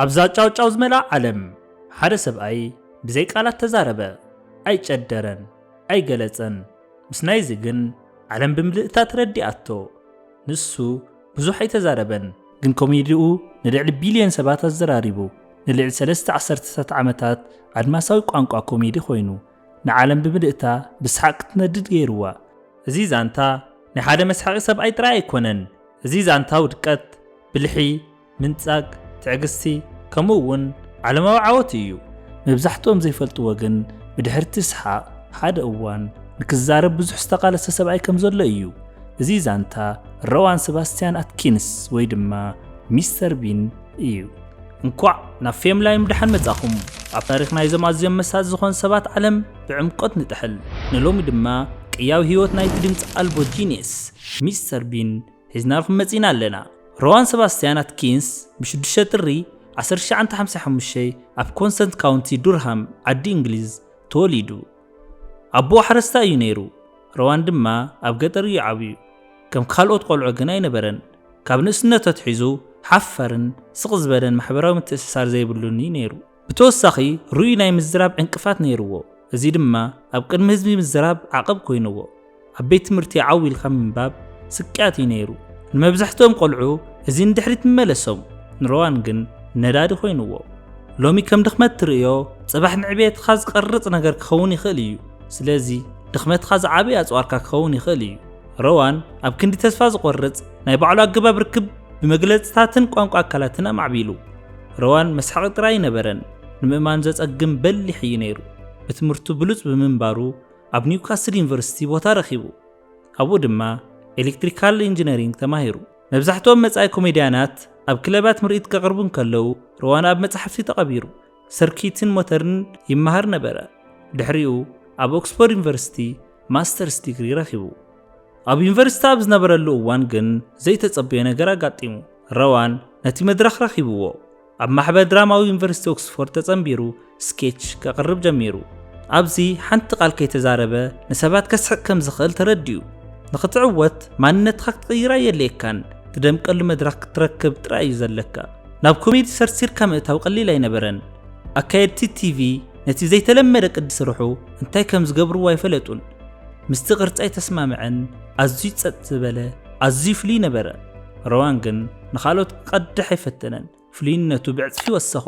ኣብዛ ጫውጫው ዝመልኣ ዓለም ሓደ ሰብኣይ ብዘይ ቃላት ተዛረበ። ኣይጨደረን፣ ኣይገለጸን። ምስ ናይዚ ግን ዓለም ብምልእታ ተረዲኣቶ። ንሱ ብዙሕ ኣይተዛረበን፣ ግን ኮሜዲኡ ንልዕሊ ቢልዮን ሰባት ኣዘራሪቡ። ንልዕሊ ሰለስተ ዓሰርተታት ዓመታት ኣድማሳዊ ቋንቋ ኮሜዲ ኮይኑ፣ ንዓለም ብምልእታ ብስሓቕ ክትነድድ ገይርዋ። እዚ ዛንታ ናይ ሓደ መስሓቂ ሰብኣይ ጥራይ ኣይኮነን። እዚ ዛንታ ውድቀት፣ ብልሒ፣ ምንጻግ፣ ትዕግስቲ፣ ከምኡ እውን ዓለማዊ ዓወት እዩ። መብዛሕትኦም ዘይፈልጥዎ ግን፣ ብድሕርቲ ስሓቕ ሓደ እዋን ንክዛረብ ብዙሕ ዝተቓለሰ ሰብኣይ ከም ዘሎ እዩ። እዚ ዛንታ ሮዋን ሰባስቲያን ኣትኪንስ ወይ ድማ ሚስተር ቢን እዩ። እንኳዕ ናብ ፌም ላይም ደሓን መጻኹም። ኣብ ታሪኽ ናይዞም ኣዝዮም መሳጢ ዝኾኑ ሰባት ዓለም ብዕምቆት ንጥሕል። ንሎሚ ድማ ቅያዊ ህይወት ናይቲ ድምጺ ኣልቦ ጂኒየስ ሚስተር ቢን ሒዝናልኩም መጺና ኣለና። ሮዋን ሰባስቲያን ኣትኪንስ ብ6 ጥሪ 1955 ኣብ ኮንሰንት ካውንቲ ዱርሃም ዓዲ እንግሊዝ ተወሊዱ። ኣቦኡ ሓረስታይ እዩ ነይሩ። ሮዋን ድማ ኣብ ገጠር እዩ ዓብዩ። ከም ካልኦት ቆልዑ ግን ኣይነበረን። ካብ ንእስነቱ ኣትሒዙ ሓፋርን ስቕ ዝበለን ማሕበራዊ ምትእስሳር ዘይብሉን እዩ ነይሩ። ብተወሳኺ ርኡይ ናይ ምዝራብ ዕንቅፋት ነይርዎ። እዚ ድማ ኣብ ቅድሚ ህዝቢ ምዝራብ ዓቐብ ኮይንዎ። ኣብ ቤት ትምህርቲ ዓው ኢልካ ምንባብ ስቅያት እዩ ነይሩ። ንመብዛሕትኦም ቆልዑ እዚ ንድሕሪት ምመለሶም፣ ንሮዋን ግን ነዳዲ ኮይንዎ። ሎሚ ከም ድኽመት ትርእዮ፣ ጽባሕ ንዕቤትኻ ዝቐርጽ ነገር ክኸውን ይኽእል እዩ። ስለዚ ድኽመትኻ ዝዓበየ ኣጽዋርካ ክኸውን ይኽእል እዩ። ሮዋን ኣብ ክንዲ ተስፋ ዝቖርጽ ናይ ባዕሉ ኣገባብ ርክብ ብመግለጽታትን ቋንቋ ኣካላትን ኣማዕቢሉ። ሮዋን መስሓቂ ጥራይ ኣይነበረን፣ ንምእማን ዘጸግም በሊሕ እዩ ነይሩ። ብትምህርቱ ብሉጽ ብምንባሩ ኣብ ኒውካስል ዩኒቨርሲቲ ቦታ ረኺቡ። ኣብኡ ድማ ኤሌክትሪካል ኢንጂነሪንግ ተማሂሩ። መብዛሕትኦም መጻኢ ኮሜድያናት ኣብ ክለባት ምርኢት ከቕርቡ እንከለዉ፣ ሮዋን ኣብ መጻሕፍቲ ተቐቢሩ ሰርኪትን ሞተርን ይመሃር ነበረ። ድሕሪኡ ኣብ ኦክስፎርድ ዩኒቨርሲቲ ማስተርስ ዲግሪ ረኺቡ። ኣብ ዩኒቨርሲቲ ኣብ ዝነበረሉ እዋን ግን ዘይተጸበዮ ነገር ኣጋጢሙ። ሮዋን ነቲ መድረኽ ረኺብዎ። ኣብ ማሕበር ድራማዊ ዩኒቨርሲቲ ኦክስፎርድ ተጸንቢሩ ስኬች ከቕርብ ጀሚሩ። ኣብዚ ሓንቲ ቃል ከይተዛረበ ንሰባት ከስሕቕ ከም ዝኽእል ተረዲኡ። ንኽትዕወት ማንነትካ ክትቕይር ኣየድልየካን፣ ትደምቀሉ መድረኽ ክትረክብ ጥራይ እዩ ዘለካ። ናብ ኮሜዲ ሰርሲርካ ምእታው ቀሊል ኣይነበረን። ኣካየድቲ ቲቪ ነቲ ዘይተለመደ ቅዲ ስርሑ እንታይ ከም ዝገብርዎ ኣይፈለጡን። ምስቲ ቅርጺ ኣይተስማምዐን፣ ኣዝዩ ጸጥ ዝበለ፣ ኣዝዩ ፍሉይ ነበረ። ሮዋን ግን ንኻልኦት ክቐድሕ ኣይፈተነን። ፍሉይነቱ ብዕጽፊ ወሰኾ።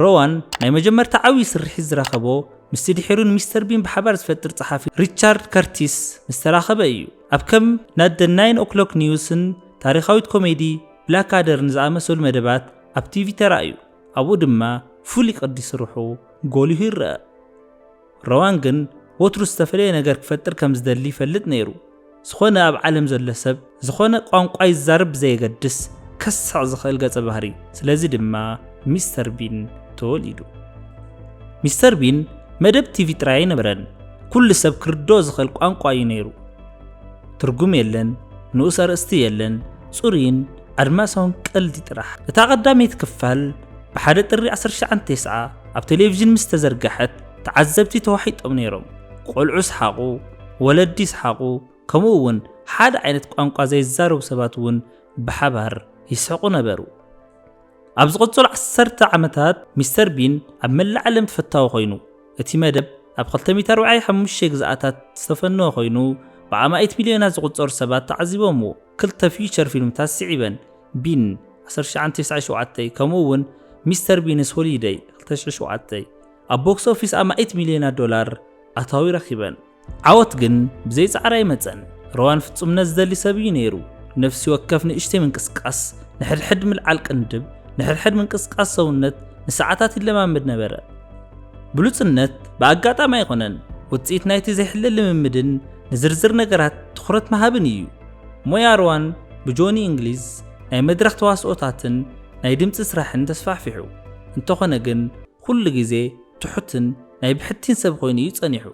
ሮዋን ናይ መጀመርታ ዓብዪ ስርሒት ዝረኸቦ ምስቲ ድሒሩ ንሚስተር ቢን ብሓባር ዝፈጥር ጸሓፊ ሪቻርድ ከርቲስ ምስ ተራኸበ እዩ። ኣብ ከም ናት ደ ናይን ኦክሎክ ኒውስን ታሪኻዊት ኮሜዲ ብላክ ኣደርን ዝኣመሰሉ መደባት ኣብ ቲቪ ተራእዩ። ኣብኡ ድማ ፍሉይ ቅዲ ስርሑ ጎሊሁ ይረአ። ሮዋን ግን ወትሩ ዝተፈለየ ነገር ክፈጥር ከም ዝደሊ ይፈልጥ ነይሩ። ዝኾነ ኣብ ዓለም ዘሎ ሰብ፣ ዝኾነ ቋንቋ ይዛረብ ብዘየገድስ፣ ከስሕቕ ዝኽእል ገጸ ባህሪ። ስለዚ ድማ ሚስተር ቢን ተወሊዱ። ሚስተር ቢን መደብ ቲቪ ጥራይ ኣይነበረን፣ ኩሉ ሰብ ክርድኦ ዝኽእል ቋንቋ እዩ ነይሩ። ትርጉም የለን፣ ንኡስ ኣርእስቲ የለን፣ ጽሩይን ኣድማሳውን ቀልዲ ጥራሕ። እታ ቀዳመይቲ ክፋል ብሓደ ጥሪ 1990 ኣብ ቴሌቪዥን ምስ ተዘርግሐት፣ ተዓዘብቲ ተዋሒጦም ነይሮም። ቆልዑ ሰሓቑ፣ ወለዲ ሰሓቑ፣ ከምኡ እውን ሓደ ዓይነት ቋንቋ ዘይዛረቡ ሰባት እውን ብሓባር ይስሕቑ ነበሩ። ኣብ ዝቕጽሉ ዓሰርተ ዓመታት ሚስተር ቢን ኣብ መላእ ዓለም ተፈታዊ ኮይኑ፣ እቲ መደብ ኣብ 245 ግዝኣታት ዝተፈነወ ኮይኑ፣ ብኣማኢት ሚልዮናት ዝቑጸሩ ሰባት ተዓዚቦምዎ። ክልተ ፊቸር ፊልምታት ስዒበን፣ ቢን 1997 ከምኡ እውን ሚስተር ቢንስ ሆሊደይ 2007 ኣብ ቦክስ ኦፊስ ኣማኢት ሚልዮናት ዶላር ኣታዊ ረኺበን። ዓወት ግን ብዘይ ጻዕሪ ኣይመጸን። ሮዋን ፍጹምነት ዝደሊ ሰብ እዩ ነይሩ። ነፍሲ ወከፍ ንእሽተይ ምንቅስቃስ፣ ንሕድሕድ ምልዓል ቅንድብ፣ ንሕድሕድ ምንቅስቃስ ሰውነት ንሰዓታት ይለማመድ ነበረ። ብሉጽነት ብኣጋጣሚ ኣይኮነን። ውጽኢት ናይቲ ዘይሕለል ልምምድን ንዝርዝር ነገራት ትኹረት ምሃብን እዩ። ሞያ ሮዋን ብጆኒ እንግሊዝ ናይ መድረኽ ተዋስኦታትን ናይ ድምጺ ስራሕን ተስፋሕፊሑ። እንተኾነ ግን፣ ኩሉ ግዜ ትሑትን ናይ ብሕቲን ሰብ ኮይኑ እዩ ጸኒሑ።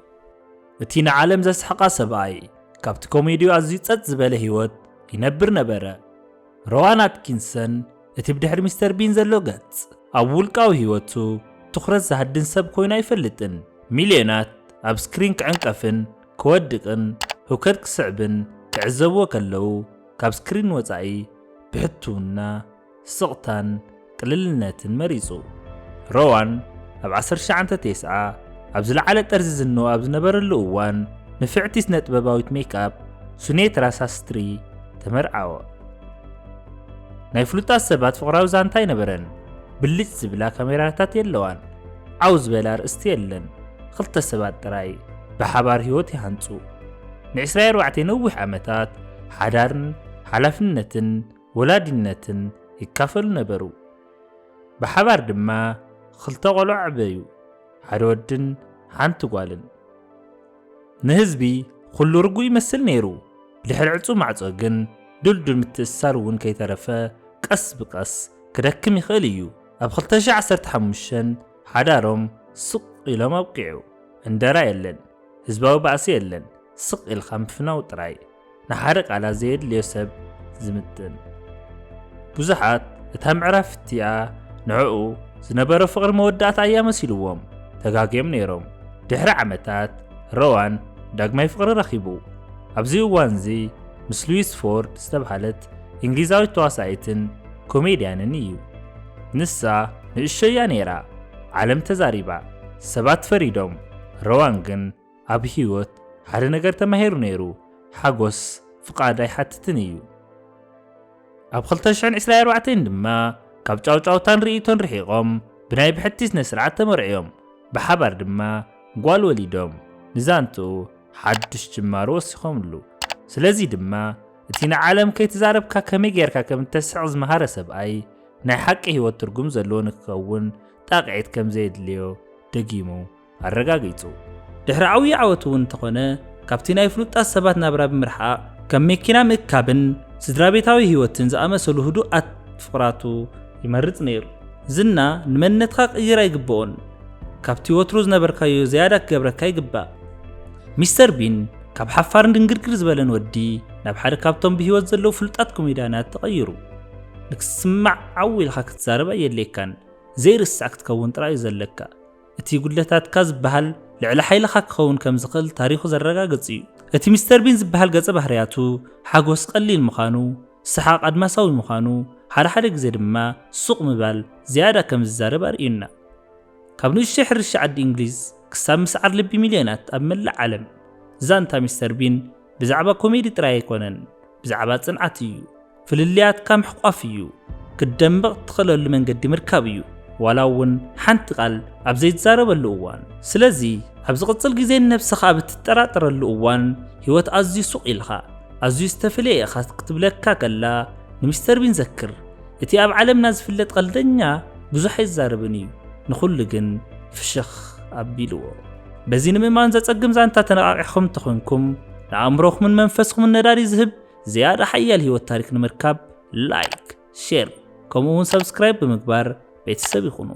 እቲ ንዓለም ዘስሕቓ ሰብኣይ፣ ካብቲ ኮሜድዩ ኣዝዩ ጸጥ ዝበለ ህይወት ይነብር ነበረ። ሮዋን ኣትኪንሰን፣ እቲ ብድሕሪ ሚስተር ቢን ዘሎ ገጽ፣ ኣብ ውልቃዊ ህይወቱ ትኹረት ዝሃድን ሰብ ኮይኑ ኣይፈልጥን። ሚልዮናት ኣብ ስክሪን ክዕንቀፍን ክወድቕን ህውከት ክስዕብን ክዕዘብዎ ከለዉ፣ ካብ ስክሪን ወጻኢ ብሕትውና፣ ስቕታን ቅልልነትን መሪጹ። ሮዋን ኣብ ዓሰርተ ትሽዓተ ተስዓ ኣብ ዝለዓለ ጠርዚ ዝንኡ ኣብ ዝነበረሉ እዋን፣ ንፍዕቲ ስነ ጥበባዊት ሜክኣፕ ሱኔትራ ሳስትሪ ተመርዓወ። ናይ ፍሉጣት ሰባት ፍቕራዊ ዛንታ ኣይነበረን። ብልጭ ዝብላ ካሜራታት የለዋን። ዓው ዝበላ ኣርእስቲ የለን። ክልተ ሰባት ጥራይ ብሓባር ህይወት ይሃንጹ። ን ዕስራን ኣርባዕተን ነዊሕ ዓመታት ሓዳርን ሓላፍነትን ወላዲነትን ይካፈሉ ነበሩ። ብሓባር ድማ ክልተ ቆልዑ ኣዕበዩ፣ ሓደ ወድን ሓንቲ ጓልን። ንህዝቢ ኩሉ ርጉእ ይመስል ነይሩ። ድሕሪ ዕጹው ማዕጾ ግን ድልዱል ምትእስሳር እውን ከይተረፈ ቀስ ብቐስ ክደክም ይኽእል እዩ። ኣብ ክልተ ሽሕ ዓሰርተ ሓሙሽተ ሓዳሮም ስቕ ኢሎም ኣብቂዑ። ዕንደራ የለን፣ ህዝባዊ ባእሲ የለን፣ ስቕ ኢልካ ምፍናው ጥራይ። ንሓደ ቃላት ዘየድልዮ ሰብ ዝምጥን። ብዙሓት እታ ምዕራፍ እቲኣ ንዕኡ ዝነበሮ ፍቕሪ መወዳእታ እያ መሲልዎም ተጋግዮም ነይሮም። ድሕሪ ዓመታት ሮዋን ዳግማይ ፍቕሪ ረኺቡ። ኣብዚ እዋንዚ ምስ ሉዊስ ፎርድ ዝተብሃለት እንግሊዛዊት ተዋሳኢትን ኮሜድያንን እዩ። ንሳ ንእሽቶ እያ ነይራ። ዓለም ተዛሪባ። ሰባት ፈሪዶም። ሮዋን ግን ኣብ ህይወት ሓደ ነገር ተማሂሩ ነይሩ። ሓጎስ ፍቓድ ኣይሓትትን እዩ። ኣብ ክልተ ሽሕን ዕስራን ኣርባዕተን ድማ ካብ ጫውጫውታን ርእይቶን ርሒቖም ብናይ ብሕቲ ስነ ስርዓት ተመርዕዮም። ብሓባር ድማ ጓል ወሊዶም። ንዛንትኡ ሓድሽ ጅማሮ ወሲኾምሉ። ስለዚ ድማ እቲ ንዓለም ከይተዛረብካ ከመይ ጌርካ ከም እተስሕቕ ዝመሃረ ሰብኣይ ናይ ሓቂ ህይወት ትርጉም ዘለዎ ንክኸውን ጣቕዒት ከም ዘየድልዮ ደጊሙ ኣረጋጊጹ። ድሕሪ ዓብዪ ዓወት እውን እንተኾነ፣ ካብቲ ናይ ፍሉጣት ሰባት ናብራ ብምርሓቕ፣ ከም መኪና ምእካብን ስድራ ቤታዊ ህይወትን ዝኣመሰሉ ህዱኣት ፍቕራቱ ይመርጽ ነይሩ። ዝና ንመንነትካ ክቕይር ኣይግብኦን። ካብቲ ወትሩ ዝነበርካዮ ዝያዳ ክገብረካ ይግባእ። ሚስተር ቢን ካብ ሓፋርን ድንግርግር ዝበለን ወዲ ናብ ሓደ ካብቶም ብህይወት ዘለዉ ፍሉጣት ኮሜድያናት ተቐይሩ። ንክትስማዕ ዓው ኢልካ ክትዛረብ ኣየድልየካን። ዘይርሳዕ ክትከውን ጥራይ እዩ ዘለካ። እቲ ጉድለታትካ ዝበሃል ልዕሊ ሓይልኻ ክኸውን ከም ዝኽእል ታሪኹ ዘረጋግጽ እዩ። እቲ ሚስተር ቢን ዝበሃል ገጸ ባህርያቱ ሓጎስ ቀሊል ምዃኑ፣ ሰሓቕ ኣድማሳዊ ምዃኑ፣ ሓደ ሓደ ግዜ ድማ ሱቕ ምባል ዝያዳ ከም ዝዛረብ ኣርእዩና። ካብ ንእሽተይ ሕርሻ ዓዲ እንግሊዝ ክሳብ ምስዓር ልቢ ሚልዮናት ኣብ መላእ ዓለም፣ ዛንታ ሚስተር ቢን ብዛዕባ ኮሜዲ ጥራይ ኣይኮነን፣ ብዛዕባ ጽንዓት እዩ። ፍልልያትካ ምሕቋፍ እዩ። ክትደምቕ እትኽእለሉ መንገዲ ምርካብ እዩ። ዋላ እውን ሓንቲ ቃል ኣብ ዘይትዛረበሉ እዋን። ስለዚ ኣብ ዝቕጽል ግዜ ንነብስኻ ኣብ እትጠራጠረሉ እዋን፣ ህይወት ኣዝዩ ሱቕ ኢልኻ፣ ኣዝዩ ዝተፈለየ ኢኻ ክትብለካ ከላ፣ ንሚስተር ቢን ዘክር። እቲ ኣብ ዓለምና ዝፍለጥ ቀልደኛ ብዙሕ ኣይዛረብን እዩ፣ ንኹሉ ግን ፍሽኽ ኣቢልዎ። በዚ ንምእማን ዘጸግም ዛንታ ተነቓቒሕኩም እንተኾንኩም፣ ንኣእምሮኹምን መንፈስኩምን ነዳዲ ዝህብ ዝያዳ ሓያል ህይወት ታሪክ ንምርካብ፣ ላይክ፣ ሼር፣ ከምኡ እውን ሰብስክራይብ ብምግባር ቤተሰብ ይኹኑ።